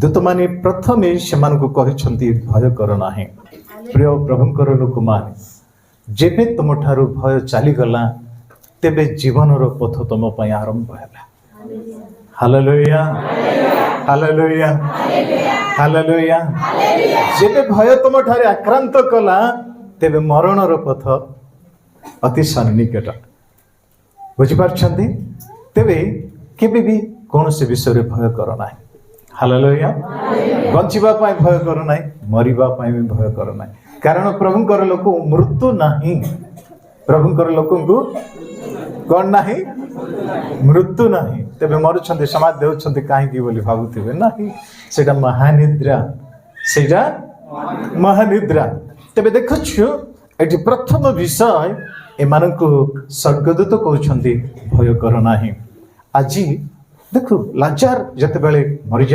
ଦୂତମାନେ ପ୍ରଥମେ ସେମାନଙ୍କୁ କହିଛନ୍ତି, ଭୟ କର ନାହିଁ। ପ୍ରିୟ ପ୍ରଭୁଙ୍କର ଲୋକମାନେ, ଯେବେ ତୁମଠାରୁ ଭୟ ଚାଲିଗଲା, ତେବେ ଜୀବନର ପଥ ତୁମ ପାଇଁ ଆରମ୍ଭ ହେଲା। Hallelujah, hallelujah, hallelujah. ଯେବେ ଭୟ ତୁମଠାରେ ଆକ୍ରାନ୍ତ କଲା, ତେବେ ମରଣର ପଥ ଅତି ସନ୍ନିକଟ। ବୁଝିପାରୁଛନ୍ତି? ତେବେ କେବେ ବି କୌଣସି ବିଷୟରେ ଭୟ କର ନାହିଁ। ହାଲେଲୁୟା। ବଞ୍ଚିବା ପାଇଁ ଭୟ କର ନାହିଁ, ମରିବା ପାଇଁ ବି ଭୟ କର ନାହିଁ। କାରଣ ପ୍ରଭୁଙ୍କର ଲୋକ ମୃତ୍ୟୁ ନାହିଁ। ପ୍ରଭୁଙ୍କର ଲୋକଙ୍କୁ କ'ଣ ନାହିଁ? ମୃତ୍ୟୁ ନାହିଁ। ତେବେ ମରୁଛନ୍ତି, ସମାଧି ଦେଉଛନ୍ତି କାହିଁକି ବୋଲି ଭାବୁଥିବେ। ନାହିଁ, ସେଇଟା ମହାନିଦ୍ରା, ସେଇଟା ମହାନିଦ୍ରା। ତେବେ ଦେଖୁଛୁ, ଏଠି ପ୍ରଥମ ବିଷୟ ଏମାନଙ୍କୁ ସ୍ୱର୍ଗଦୂତ କହୁଛନ୍ତି, ଭୟ କର ନାହିଁ। ଆଜି ଦେଖୁ, ଲାଜାର ଯେତେବେଳେ ମରିଯାଏ